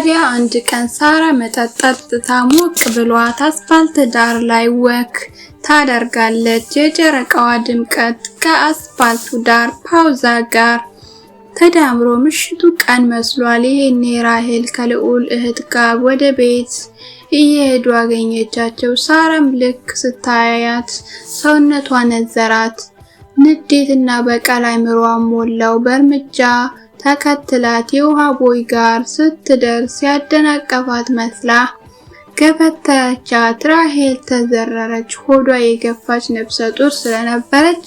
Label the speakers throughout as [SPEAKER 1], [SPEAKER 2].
[SPEAKER 1] ታዲያ አንድ ቀን ሳራ መጠጥ ጠጥታ ሞቅ ብሏት አስፋልት ዳር ላይ walk ታደርጋለች። የጨረቃዋ ድምቀት ከአስፋልቱ ዳር ፓውዛ ጋር ተዳምሮ ምሽቱ ቀን መስሏል። ይሄኔ ራሄል ከልዑል እህት ጋር ወደ ቤት እየሄዱ አገኘቻቸው። ሳራም ልክ ስታያት ሰውነቷ ነዘራት። ንዴትና በቀል አይምሯን ሞላው። በእርምጃ ተከትላት የውሃ ቦይ ጋር ስትደርስ ያደናቀፋት መስላ ገፈተረቻት። ራሄል ተዘረረች። ሆዷ የገፋች ነፍሰ ጡር ስለነበረች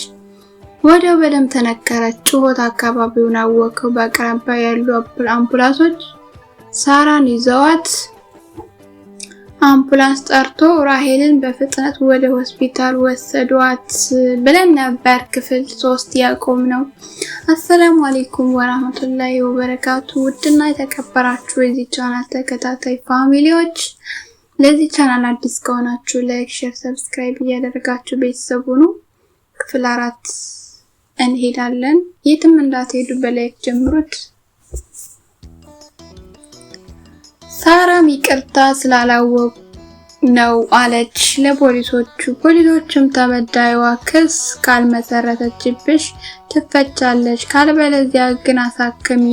[SPEAKER 1] ወዲያው በደም ተነከረች። ጩኸት አካባቢውን አወከው። በአቅራቢያ ያሉ አምቡላንሶች ሳራን ይዘዋት አምቡላንስ ጠርቶ ራሄልን በፍጥነት ወደ ሆስፒታል ወሰዷት ብለን ነበር ክፍል 3 ያቆም ነው። السلام عليكم ورحمة الله وبركاته። ውድና የተከበራችሁ የዚህ ቻናል ተከታታይ family ዎች፣ ለዚህ ቻናል አዲስ ከሆናችሁ like፣ share፣ subscribe እያደረጋችሁ ቤተሰብ ሁኑ። ክፍል 4 እንሄዳለን። የትም እንዳትሄዱ በ like ጀምሩት። ሳራም ይቅርታ ስላላወቁ ነው አለች ለፖሊሶቹ። ፖሊሶቹም ተበዳይዋ ክስ ካልመሰረተችብሽ ትፈቻለች፣ ካልበለዚያ ግን አሳክሚ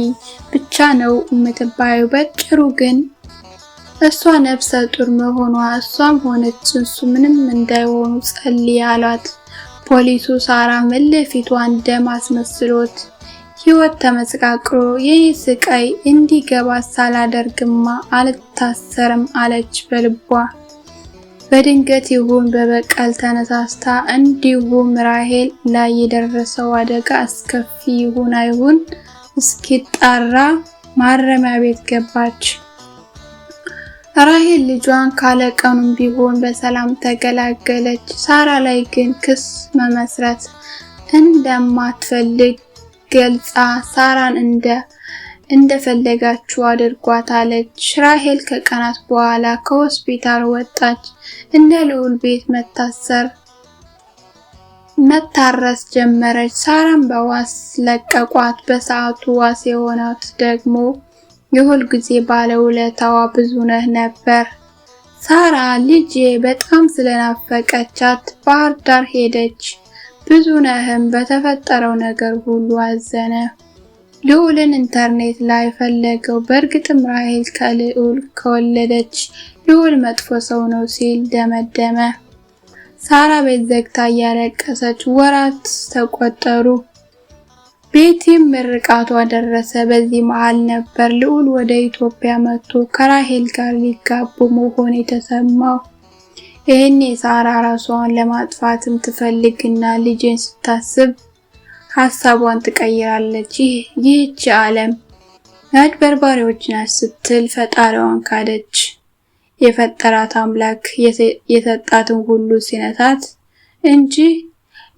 [SPEAKER 1] ብቻ ነው የምትባዩ። በጭሩ ግን እሷ ነፍሰ ጡር መሆኗ እሷም ሆነች ጽንሱ ምንም እንዳይሆኑ ጸልይ አሏት። ፖሊሱ ሳራ እልህ ፊቷን ደም አስመስሎት ህይወት ተመሰቃቅሎ የኔ ስቃይ እንዲገባ ሳላደርግማ አልታሰርም አለች በልቧ። በድንገት ይሁን በበቀል ተነሳስታ እንዲሁም ራሄል ላይ የደረሰው አደጋ አስከፊ ይሁን አይሁን እስኪጣራ ማረሚያ ቤት ገባች። ራሄል ልጇን ካለቀኑም ቢሆን በሰላም ተገላገለች። ሳራ ላይ ግን ክስ መመስረት እንደማትፈልግ ገልጻ ሳራን እንደፈለጋችሁ አድርጓት አለች። ራሄል ከቀናት በኋላ ከሆስፒታል ወጣች። እንደ ልዑል ቤት መታረስ ጀመረች። ሳራን በዋስ ለቀቋት። በሰዓቱ ዋስ የሆናት ደግሞ የሁል ጊዜ ባለውለታዋ ብዙነህ ነበር። ሳራ ልጄ በጣም ስለናፈቀቻት ባህር ዳር ሄደች። ብዙነህም በተፈጠረው ነገር ሁሉ አዘነ። ልዑልን ኢንተርኔት ላይ ፈለገው። በእርግጥም ራሄል ከልዑል ከወለደች ልዑል መጥፎ ሰው ነው ሲል ደመደመ። ሳራ ቤት ዘግታ እያለቀሰች ወራት ተቆጠሩ። ቤቲም ምርቃቷ ደረሰ። በዚህ መሃል ነበር ልዑል ወደ ኢትዮጵያ መጥቶ ከራሄል ጋር ሊጋቡ መሆን የተሰማው። ይህኔ ሳራ ራሷን ለማጥፋትም ትፈልግና ልጄን ስታስብ ሀሳቧን ትቀይራለች። ይህች ዓለም አጭበርባሪዎች ናት ስትል ፈጣሪዋን ካደች። የፈጠራት አምላክ የሰጣትን ሁሉ ሲነሳት እንጂ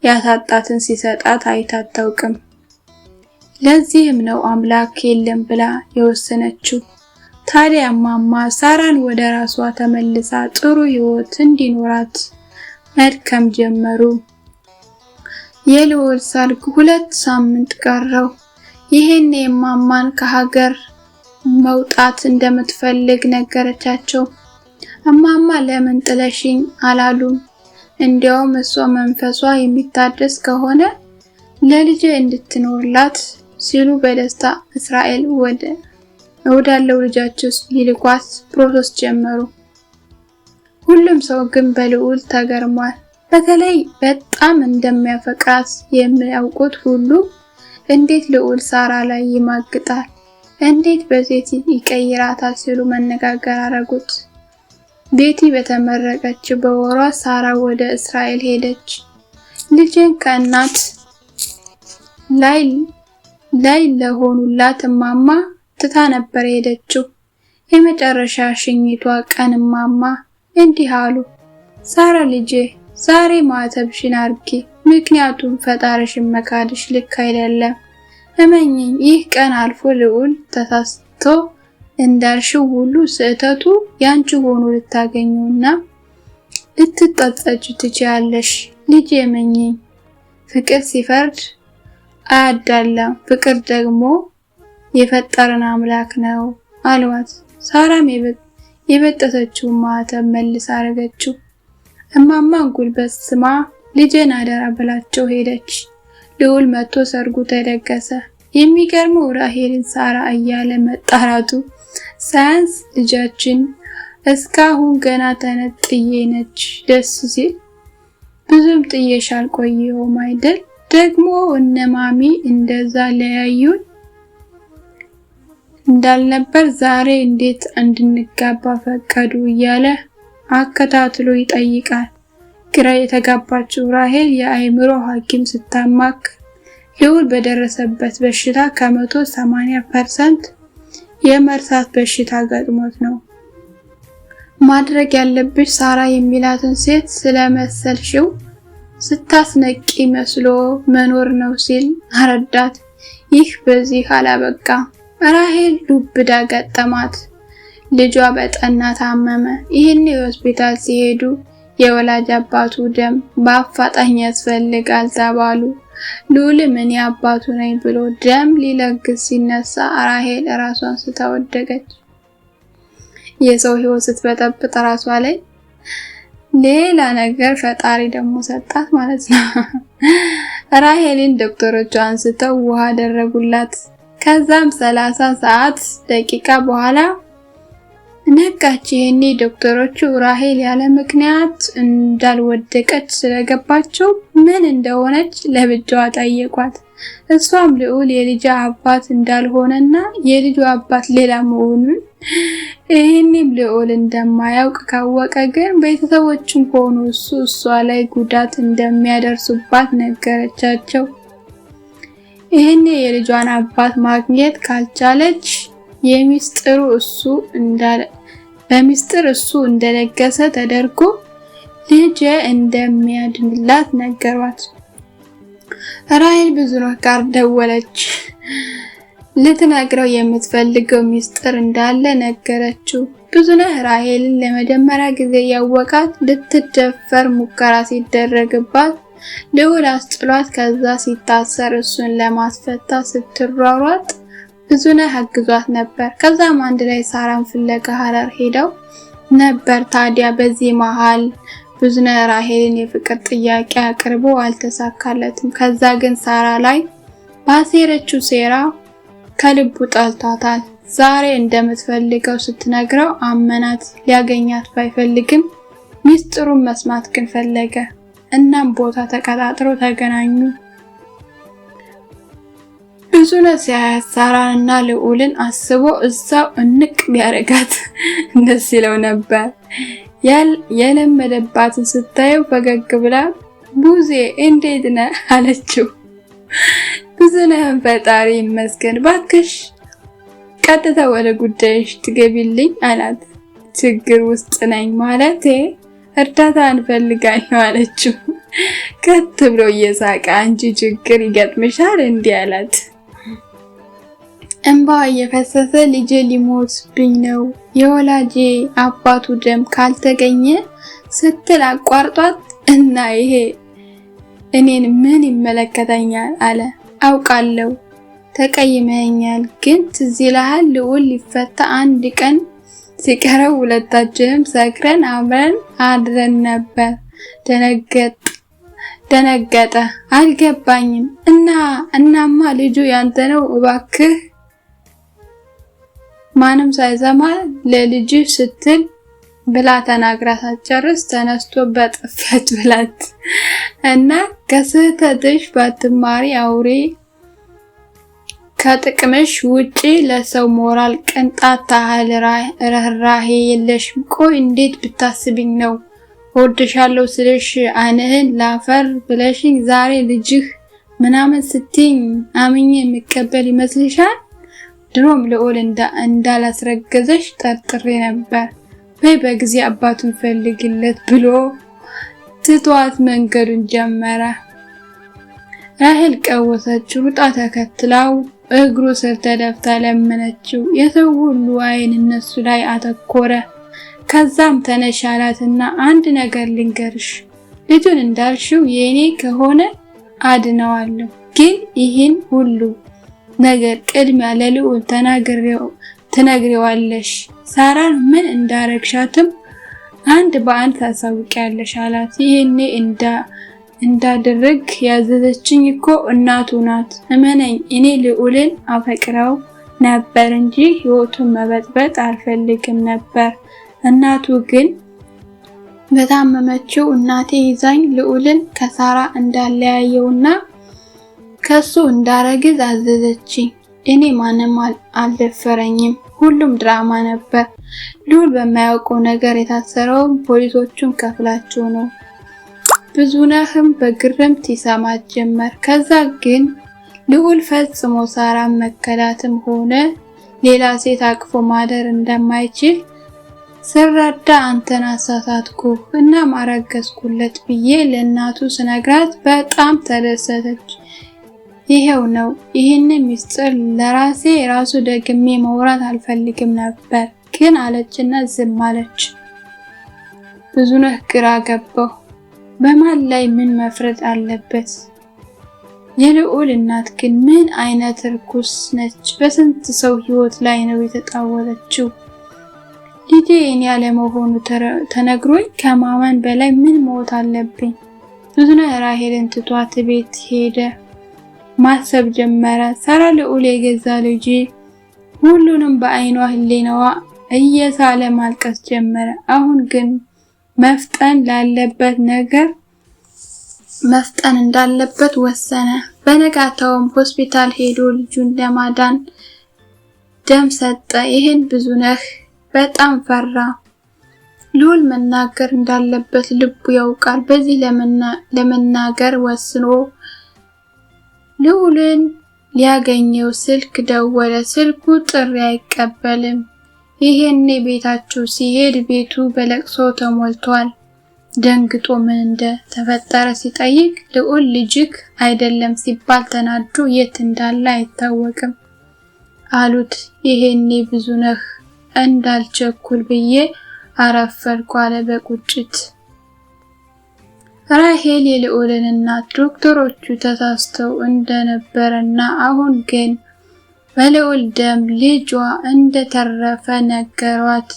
[SPEAKER 1] ያሳጣትን ሲሰጣት አይታ አታውቅም። ለዚህም ነው አምላክ የለም ብላ የወሰነችው። ታዲያ እማማ ሳራን ወደ ራሷ ተመልሳ ጥሩ ሕይወት እንዲኖራት መድከም ጀመሩ። የልዑል ሰርግ 2 ሳምንት ቀረው። ይሄኔ እማማን ከሀገር መውጣት እንደምትፈልግ ነገረቻቸው። እማማ ለምን ጥለሽኝ አላሉም። እንዲያውም እሷ መንፈሷ የሚታደስ ከሆነ ለልጄ እንድትኖርላት ሲሉ በደስታ እስራኤል ወዳለው ልጃቸው ሊልኳት process ጀመሩ። ሁሉም ሰው ግን በልዑል ተገርሟል። በተለይ በጣም እንደሚያፈቅራት የሚያውቁት ሁሉ እንዴት ልዑል ሳራ ላይ ይማግጣል፣ እንዴት በሴት ይቀይራታል ሲሉ መነጋገር አረጉት። ቤቲ በተመረቀች በወሯ ሳራ ወደ እስራኤል ሄደች። ልጄን ከእናት ላይ ላይ ለሆኑላት እማማ ትታ ነበር የሄደችው። የመጨረሻ ሽኝቷ ቀን እማማ እንዲህ አሉ። ሳራ ልጄ፣ ዛሬ ማተብሽን አርጊ፣ ምክንያቱም ፈጣሪሽን መካድሽ ልክ አይደለም። እመኚኝ፣ ይህ ቀን አልፎ ልዑል ተሳስቶ እንዳልሽው ሁሉ ስህተቱ ያንቺ ሆኖ ልታገኘውና ልትጸጸቺ ትችያለሽ። ልጄ እመኚኝ፣ ፍቅር ሲፈርድ አያዳላም። ፍቅር ደግሞ የፈጠረን አምላክ ነው አሏት። ሳራም የበጠሰችውን ማህተብ መልሳ አረገችው። እማማን ጉልበት ስማ ልጄን አደራ ብላቸው ሄደች። ልዑል መጥቶ ሰርጉ ተደገሰ። የሚገርመው ራሄልን ሳራ እያለ መጣራቱ ሳያንስ ልጃችን እስካሁን ገና ተነጥዬ ነች። ደስ ሲል ብዙም ጥዬሽ አልቆየሁም አይደል? ደግሞ እነማሚ እንደዛ ለያዩን እንዳልነበር ዛሬ እንዴት እንድንጋባ ፈቀዱ እያለ አከታትሎ ይጠይቃል። ግራ የተጋባችው ራሄል የአእምሮ ሐኪም ስታማክር ልዑል በደረሰበት በሽታ ከ180% የመርሳት በሽታ ገጥሞት ነው። ማድረግ ያለብሽ ሳራ የሚላትን ሴት ስለመሰልሽው ስታስነቂ መስሎ መኖር ነው ሲል አረዳት። ይህ በዚህ አላበቃ። ራሄል ዱብዳ ገጠማት። ልጇ በጠና ታመመ። ይህን የሆስፒታል ሲሄዱ የወላጅ አባቱ ደም በአፋጣኝ ያስፈልጋል ተባሉ። ልዑልም እኔ አባቱ ነኝ ብሎ ደም ሊለግስ ሲነሳ ራሄል ራሷን ስታ ወደቀች። የሰው ሕይወት ስትበጠብጥ ራሷ ላይ ሌላ ነገር ፈጣሪ ደግሞ ሰጣት ማለት ነው። ራሄልን ዶክተሮቹ አንስተው ውሃ አደረጉላት። ከዛም 30 ሰዓት ደቂቃ በኋላ ነቃች። ይሄኔ ዶክተሮቹ ራሄል ያለ ምክንያት እንዳልወደቀች ስለገባቸው ምን እንደሆነች ለብቻዋ ጠየቋት። እሷም ልዑል የልጇ አባት እንዳልሆነና የልጁ አባት ሌላ መሆኑን ይህንም ልዑል እንደማያውቅ ካወቀ ግን ቤተሰቦቹም ሆኑ እሱ እሷ ላይ ጉዳት እንደሚያደርሱባት ነገረቻቸው። ይህኔ የልጇን አባት ማግኘት ካልቻለች የሚስጥሩ እሱ እንዳለ በሚስጥር እሱ እንደለገሰ ተደርጎ ልጅ እንደሚያድንላት ነገሯት። ራሄል ብዙነህ ጋር ደወለች። ልትነግረው የምትፈልገው ሚስጥር እንዳለ ነገረችው። ብዙነህ ራሄልን ለመጀመሪያ ጊዜ ያወቃት ልትደፈር ሙከራ ሲደረግባት ልዑል አስጥሏት ከዛ ሲታሰር እሱን ለማስፈታት ስትሯሯጥ ብዙነህ አግዟት ነበር። ከዛም አንድ ላይ ሳራን ፍለጋ ሀረር ሄደው ነበር። ታዲያ በዚህ መሃል ብዙነህ ራሄልን የፍቅር ጥያቄ አቅርቦ አልተሳካለትም። ከዛ ግን ሳራ ላይ ባሴረችው ሴራ ከልቡ ጠልቷታል። ዛሬ እንደምትፈልገው ስትነግረው አመናት። ሊያገኛት ባይፈልግም ሚስጥሩን መስማት ግን ፈለገ። እናም ቦታ ተቀጣጥሮ ተገናኙ። ብዙነህ ሲያያት ሳራን እና ልዑልን አስቦ እዛው እንቅ ቢያደርጋት ደስ ይለው ነበር። የለመደባትን ስታየው ፈገግ ብላ ቡዜ እንዴት ነህ አለችው። ብዙነህን ፈጣሪ ይመስገን ባክሽ፣ ቀጥታ ወደ ጉዳይሽ ትገቢልኝ አላት። ችግር ውስጥ ነኝ ማለቴ እርዳታ እንፈልጋለሁ አለችው። ከት ብሎ እየሳቀ አንቺ ችግር ይገጥምሻል እንዲህ አላት። እንባ እየፈሰሰ ልጄ ሊሞትብኝ ነው የወላጄ አባቱ ደም ካልተገኘ ስትል አቋርጧት እና ይሄ እኔን ምን ይመለከተኛል አለ። አውቃለሁ ተቀይመኛል፣ ግን ትዝ ይልሃል ልዑል ሊፈታ አንድ ቀን ሲቀረው ሁለታችንም ሰክረን አብረን አድረን ነበር። ደነገጠ። አልገባኝም። እና እናማ ልጁ ያንተ ነው እባክህ ማንም ሳይሰማ ለልጅህ ስትል ብላ ተናግራ ሳትጨርስ ተነስቶ በጥፊያት ብላት እና ከስህተትሽ ባትማሪ አውሬ ከጥቅምሽ ውጪ ለሰው ሞራል ቅንጣት ታህል ርህራሄ የለሽም። ቆይ እንዴት ብታስቢኝ ነው እወድሻለሁ ስልሽ ዓይንህን ላፈር ብለሽኝ ዛሬ ልጅህ ምናምን ስትይኝ አምኜ የምቀበል ይመስልሻል? ድሮም ልዑል እንዳላስረገዘሽ ጠርጥሬ ነበር። በይ በጊዜ አባቱን ፈልግለት ብሎ ትቷት መንገዱን ጀመረ። ራሄል ቀወሰች። ሩጣ ተከትላው እግሩ ስር ተደፍታ ለመነችው። የሰው ሁሉ ዓይን እነሱ ላይ አተኮረ። ከዛም ተነሽ አላትና አንድ ነገር ልንገርሽ፣ ልጁን እንዳልሽው የኔ ከሆነ አድነዋለሁ፣ ግን ይህን ሁሉ ነገር ቅድሚያ ለልዑል ትነግሪዋለሽ። ሳራን ምን እንዳረግሻትም አንድ በአንድ ታሳውቂያለሽ አላት። ይሄኔ እንዳደረግ ያዘዘችኝ እኮ እናቱ ናት። እመነኝ፣ እኔ ልዑልን አፈቅረው ነበር እንጂ ህይወቱን መበጥበጥ አልፈልግም ነበር። እናቱ ግን በታመመችው እናቴ ይዛኝ ልዑልን ከሳራ እንዳለያየውና ከሱ እንዳረግዝ አዘዘችኝ። እኔ ማንም አልደፈረኝም። ሁሉም ድራማ ነበር። ልዑል በማያውቀው ነገር የታሰረው ፖሊሶቹን ከፍላቸው ነው። ብዙነህም በግርምት ይሰማት ጀመር። ከዛ ግን ልዑል ፈጽሞ ሳራን መከዳትም ሆነ ሌላ ሴት አቅፎ ማደር እንደማይችል ስረዳ አንተን አሳሳትኩ እና አረገዝኩለት ብዬ ለእናቱ ስነግራት በጣም ተደሰተች። ይሄው ነው። ይህንን ሚስጥር ለራሴ ራሱ ደግሜ መውራት አልፈልግም ነበር ግን አለችና ዝም አለች። ብዙነህ ግራ ገባው። በማን ላይ ምን መፍረድ አለበት? የልዑል እናት ግን ምን አይነት ርኩስ ነች? በስንት ሰው ህይወት ላይ ነው የተጣወተችው? ልጄ የኔ ያለመሆኑ ተነግሮኝ ከማመን በላይ ምን ሞት አለብኝ? ብዙነህ ራሄልን ትቷት ቤት ሄደ። ማሰብ ጀመረ። ሳራ ልዑል የገዛ ልጄ ሁሉንም በአይኗ ህሊናዋ እየሳለ ማልቀስ ጀመረ። አሁን ግን መፍጠን ላለበት ነገር መፍጠን እንዳለበት ወሰነ። በነጋታውም ሆስፒታል ሄዶ ልጁን ለማዳን ደም ሰጠ። ይህን ብዙነህ በጣም ፈራ። ልዑል መናገር እንዳለበት ልቡ ያውቃል። በዚህ ለመናገር ወስኖ ልዑልን ሊያገኘው ስልክ ደወለ። ስልኩ ጥሪ አይቀበልም። ይሄኔ ቤታቸው ሲሄድ ቤቱ በለቅሶ ተሞልቷል። ደንግጦ ምን እንደተፈጠረ ሲጠይቅ ልዑል ልጅክ አይደለም ሲባል ተናዶ የት እንዳለ አይታወቅም አሉት። ይሄኔ ብዙነህ እንዳልቸኩል ብዬ አረፈድኩ አለ በቁጭት። ራሄል የልዑልን እናት ዶክተሮቹ ተሳስተው እንደነበረና አሁን ግን በልዑል ደም ልጇ እንደተረፈ ነገሯት።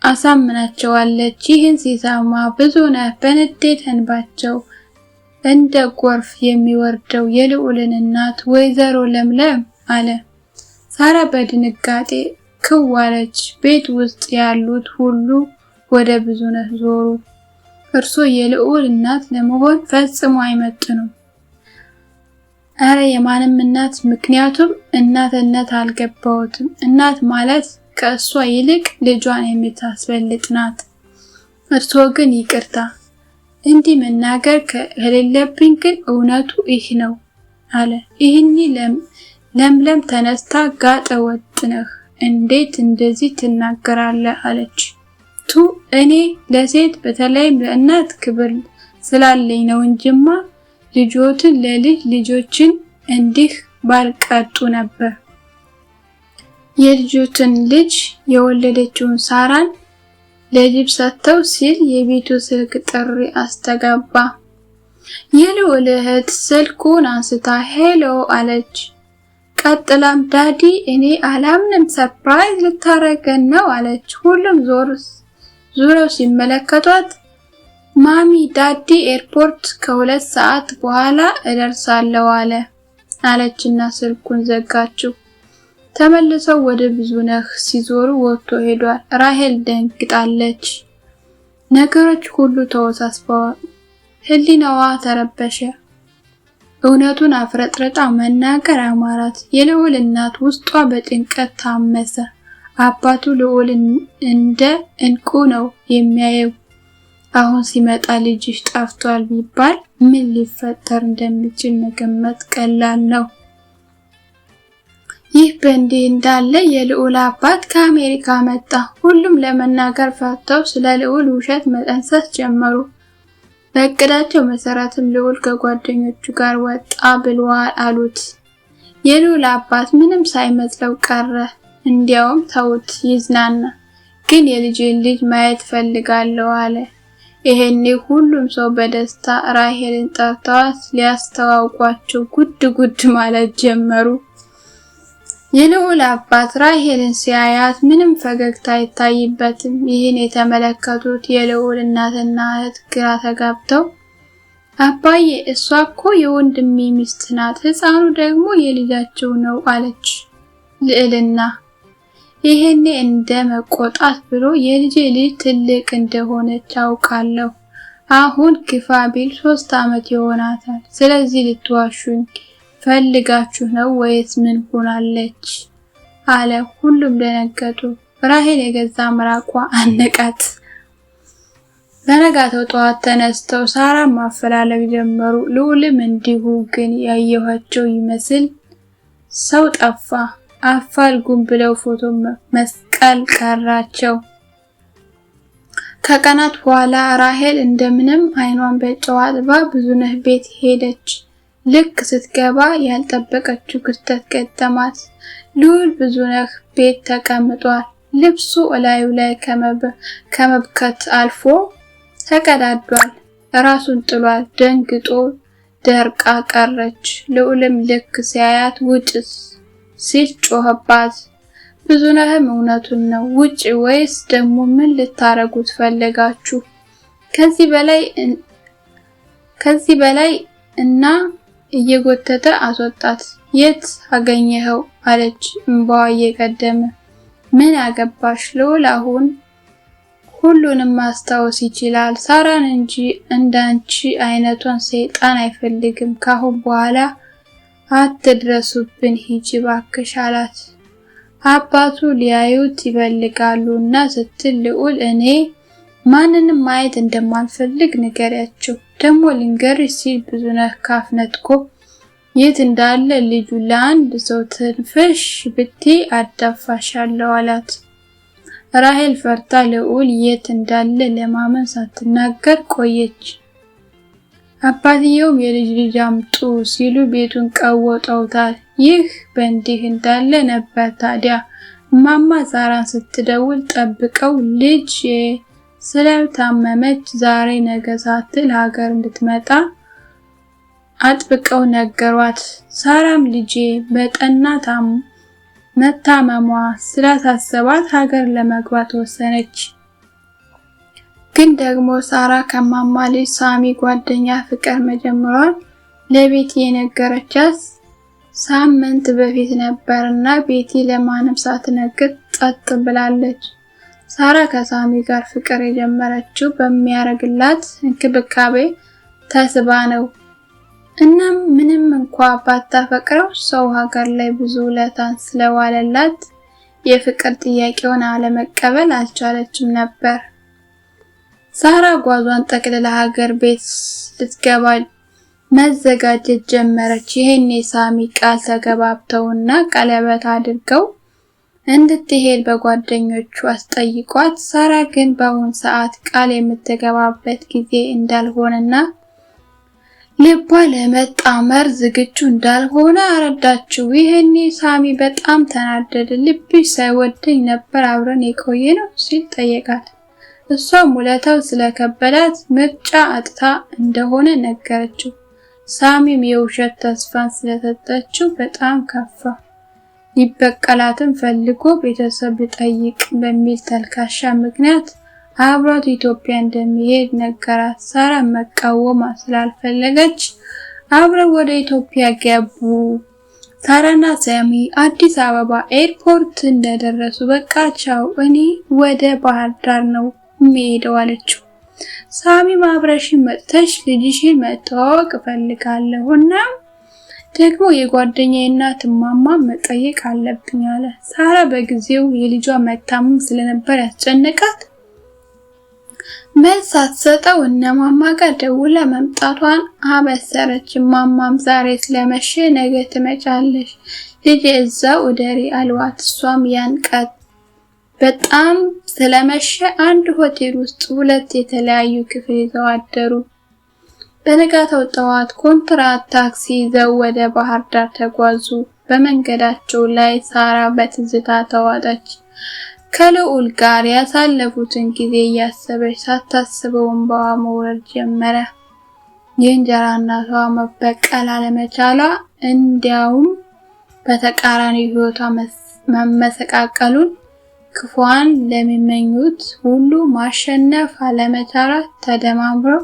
[SPEAKER 1] አሳምናቸዋለች። ይህን ሲሰማ ብዙነህ በንዴት እንባቸው እንደ ጎርፍ የሚወርደው የልዑልን እናት ወይዘሮ ለምለም አለ። ሳራ በድንጋጤ ክው አለች። ቤት ውስጥ ያሉት ሁሉ ወደ ብዙነህ ዞሩ። እርሶ የልዑል እናት ለመሆን ፈጽሞ አይመጥኑም። እረ የማንም እናት፣ ምክንያቱም እናትነት አልገባዎትም። እናት ማለት ከእሷ ይልቅ ልጇን የምታስበልጥ ናት። እርሶ ግን ይቅርታ፣ እንዲህ መናገር ከሌለብኝ ግን እውነቱ ይህ ነው አለ። ይህኒ ለምለም ተነስታ ጋጠ ወጥ ነህ፣ እንዴት እንደዚህ ትናገራለህ? አለች። ቱ እኔ ለሴት በተለይም ለእናት ክብር ስላለኝ ነው እንጂማ ልጆትን ለልጅ ልጆችን እንዲህ ባልቀጡ ነበር። የልጆትን ልጅ የወለደችውን ሳራን ለጅብ ሰጥተው ሲል የቤቱ ስልክ ጥሪ አስተጋባ። የልዑል እህት ስልኩን አንስታ hello አለች። ቀጥላም daddy እኔ አላምንም፣ surprise ልታረገን ነው አለች። ሁሉም ዞር ዙረው ሲመለከቷት mommy daddy airport ከ2 ሰዓት በኋላ እደርሳለሁ አለ አለችና ስልኩን ዘጋችው። ተመልሰው ወደ ብዙነህ ሲዞሩ ወጥቶ ሄዷል። ራሄል ደንግጣለች። ነገሮች ሁሉ ተወሳስበዋል። ህሊናዋ ተረበሸ። እውነቱን አፍረጥርጣ መናገር አማራት። የልዑል እናት ውስጧ በጭንቀት ታመሰ። አባቱ ልዑል እንደ እንቁ ነው የሚያየው። አሁን ሲመጣ ልጅሽ ጠፍቷል ቢባል ምን ሊፈጠር እንደሚችል መገመት ቀላል ነው። ይህ በእንዲህ እንዳለ የልዑል አባት ከአሜሪካ መጣ። ሁሉም ለመናገር ፈርተው ስለ ልዑል ውሸት መጠንሰስ ጀመሩ። በእቅዳቸው መሰረትም ልዑል ከጓደኞቹ ጋር ወጣ ብሏል አሉት። የልዑል አባት ምንም ሳይመስለው ቀረ። እንዲያውም ተውት ይዝናና፣ ግን የልጅን ልጅ ማየት ፈልጋለሁ አለ። ይሄኔ ሁሉም ሰው በደስታ ራሄልን ጠርተዋት ሊያስተዋውቋቸው ጉድ ጉድ ማለት ጀመሩ። የልዑል አባት ራሄልን ሲያያት ምንም ፈገግታ አይታይበትም። ይህን የተመለከቱት የልዑል እናትና እህት ግራ ተጋብተው አባዬ እሷ እኮ የወንድሜ ሚስት ናት፣ ሕፃኑ ደግሞ የልጃቸው ነው አለች ልዕልና። ይሄኔ እንደ መቆጣት ብሎ የልጄ ልጅ ትልቅ እንደሆነች አውቃለሁ። አሁን ግፋ ቢል 3 ዓመት ይሆናታል። ስለዚህ ልትዋሹኝ ፈልጋችሁ ነው ወይስ ምን ሆናለች? አለ። ሁሉም ደነገጡ። ራሄል የገዛ ምራቋ አነቃት። በነጋታው ጠዋት ተነስተው ሳራን ማፈላለግ ጀመሩ። ልዑልም እንዲሁ፣ ግን ያየኋቸው ይመስል ሰው ጠፋ። አፋልጉን ብለው ፎቶ መስቀል ቀራቸው። ከቀናት በኋላ ራሄል እንደምንም አይኗን በጨው አጥባ ብዙነህ ቤት ሄደች። ልክ ስትገባ ያልጠበቀችው ክስተት ገጠማት። ልዑል ብዙነህ ቤት ተቀምጧል። ልብሱ እላዩ ላይ ከመብከት አልፎ ተቀዳዷል። ራሱን ጥሏል። ደንግጦ ደርቃ ቀረች። ልዑልም ልክ ሲያያት ውጭ ሲል ጮኸባት። ብዙነህም እውነቱን ነው፣ ውጭ ወይስ ደግሞ ምን ልታረጉት ፈለጋችሁ? ከዚህ በላይ እና እየጎተተ አስወጣት። የት አገኘኸው? አለች እምባዋ እየቀደመ። ምን አገባሽ ልዑል አሁን ሁሉንም ማስታወስ ይችላል። ሳራን እንጂ እንዳንቺ አይነቷን ሰይጣን አይፈልግም። ካሁን በኋላ አትድረሱብን፣ ሂጂ ባክሽ አላት። አባቱ ሊያዩት ይፈልጋሉ እና ስትል ልዑል እኔ ማንንም ማየት እንደማልፈልግ ንገሪያቸው፣ ደግሞ ልንገርሽ ሲል ብዙነህ ካፍ ነጥቆ የት እንዳለ ልጁ ለአንድ ሰው ትንፍሽ ብትይ አዳፋሻለሁ አላት። ራሄል ፈርታ ልዑል የት እንዳለ ለማመን ሳትናገር ቆየች። አባትየውም የልጅ ልጅ አምጡ ሲሉ ቤቱን ቀውጠውታል። ይህ በእንዲህ እንዳለ ነበር ታዲያ እማማ ሳራን ስትደውል ጠብቀው ልጅ ስለታመመች ዛሬ ነገ ሳትል ሀገር እንድትመጣ አጥብቀው ነገሯት። ሳራም ልጄ በጠና መታመሟ ስላሳሰባት ሀገር ለመግባት ወሰነች። ግን ደግሞ ሳራ ከማማ ልጅ ሳሚ ጓደኛ ፍቅር መጀመሯን ለቤቲ የነገረቻት ሳምንት በፊት ነበርና ቤቲ ለማንም ሳትነግር ጸጥ ብላለች። ሳራ ከሳሚ ጋር ፍቅር የጀመረችው በሚያደርግላት እንክብካቤ ተስባ ነው። እናም ምንም እንኳ ባታፈቅረው ሰው ሀገር ላይ ብዙ ውለታን ስለዋለላት የፍቅር ጥያቄውን አለመቀበል አልቻለችም ነበር። ሳራ ጓዟን ጠቅልላ ሀገር ቤት ልትገባ መዘጋጀት ጀመረች። ይሄኔ ሳሚ ቃል ተገባብተውና ቀለበት አድርገው እንድትሄድ በጓደኞቹ አስጠይቋት፣ ሳራ ግን በአሁን ሰዓት ቃል የምትገባበት ጊዜ እንዳልሆነና ልቧ ለመጣመር ዝግጁ እንዳልሆነ አረዳችው። ይሄኔ ሳሚ በጣም ተናደደ። ልብሽ ሳይወደኝ ነበር አብረን የቆየ ነው ሲል ጠየቃት። እሷም ውለታው ስለከበዳት ምርጫ አጥታ እንደሆነ ነገረችው። ሳሚም የውሸት ተስፋን ስለሰጠችው በጣም ከፋ። ሊበቀላትም ፈልጎ ቤተሰብ ልጠይቅ በሚል ተልካሻ ምክንያት አብሯት ኢትዮጵያ እንደሚሄድ ነገራት። ሳራ መቃወም ስላልፈለገች አብረው ወደ ኢትዮጵያ ገቡ። ሳራና ሳሚ አዲስ አበባ ኤርፖርት እንደደረሱ በቃ ቻው፣ እኔ ወደ ባህር ዳር ነው የምሄደው አለችው። ሳሚ አብረሽኝ መጥተሽ ልጅሽን መተዋወቅ እፈልጋለሁ እና ደግሞ የጓደኛዬ እናት እማማ መጠየቅ አለብኝ አለ። ሳራ በጊዜው የልጇ መታመም ስለነበር ያስጨነቃት መልስ ሳትሰጠው እነማማ ጋር ደውላ መምጣቷን አበሰረች። እማማም ዛሬ ስለመሸ ነገ ትመጫለሽ ልጄ እዛው እደሪ አልዋት። እሷም ያን ቀን በጣም ስለመሸ አንድ ሆቴል ውስጥ ሁለት የተለያዩ ክፍል ይዘው አደሩ። በነጋታው ጠዋት ኮንትራት ታክሲ ይዘው ወደ ባህር ዳር ተጓዙ። በመንገዳቸው ላይ ሳራ በትዝታ ተዋጠች። ከልዑል ጋር ያሳለፉትን ጊዜ እያሰበች ሳታስበው እንባዋ መውረድ ጀመረ። የእንጀራ እናቷ መበቀል አለመቻሏ እንዲያውም በተቃራኒ ህይወቷ መመሰቃቀሉን፣ ክፉዋን ለሚመኙት ሁሉ ማሸነፍ አለመቻሏ ተደማምረው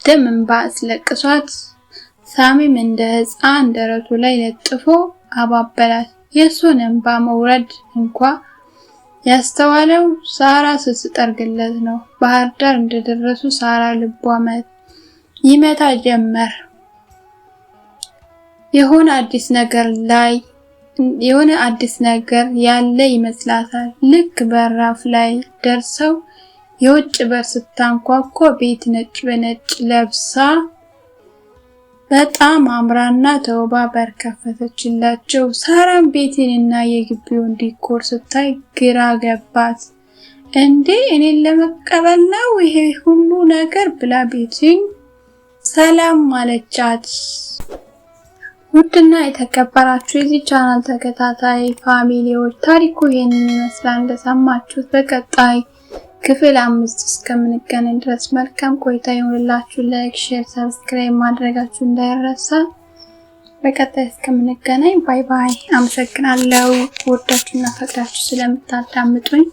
[SPEAKER 1] ደም እንባ አስለቅሷት፣ ሳሚም እንደ ህፃን ደረቱ ላይ ለጥፎ አባበላት። የእሱን እንባ መውረድ እንኳ ያስተዋለው ሳራ ስትጠርግለት ነው። ባህር ዳር እንደደረሱ ሳራ ልቧ ይመታ ጀመር። የሆነ አዲስ ነገር ላይ የሆነ አዲስ ነገር ያለ ይመስላታል። ልክ በራፍ ላይ ደርሰው የውጭ በር ስታንኳኳ ቤት ነጭ በነጭ ለብሳ በጣም አምራና ተውባ በር ከፈተችላቸው። ሳራም ቤቲን እና የግቢውን decor ስታይ ግራ ገባት። እንዴ፣ እኔን ለመቀበል ነው ይሄ ሁሉ ነገር ብላ ቤቲን ሰላም አለቻት። ውድና የተከበራችሁ የዚህ ቻናል ተከታታይ family ዎች፣ ታሪኩ ይሄንን ይመስላል እንደሰማችሁት። በቀጣይ ክፍል 5 እስከምንገናኝ ድረስ መልካም ቆይታ ይሁንላችሁ። Like፣ share፣ subscribe ማድረጋችሁ እንዳይረሳ። በቀጣይ እስከምንገናኝ bye bye። አመሰግናለሁ ወዳችሁና ፈቅዳችሁ ስለምታዳምጡኝ።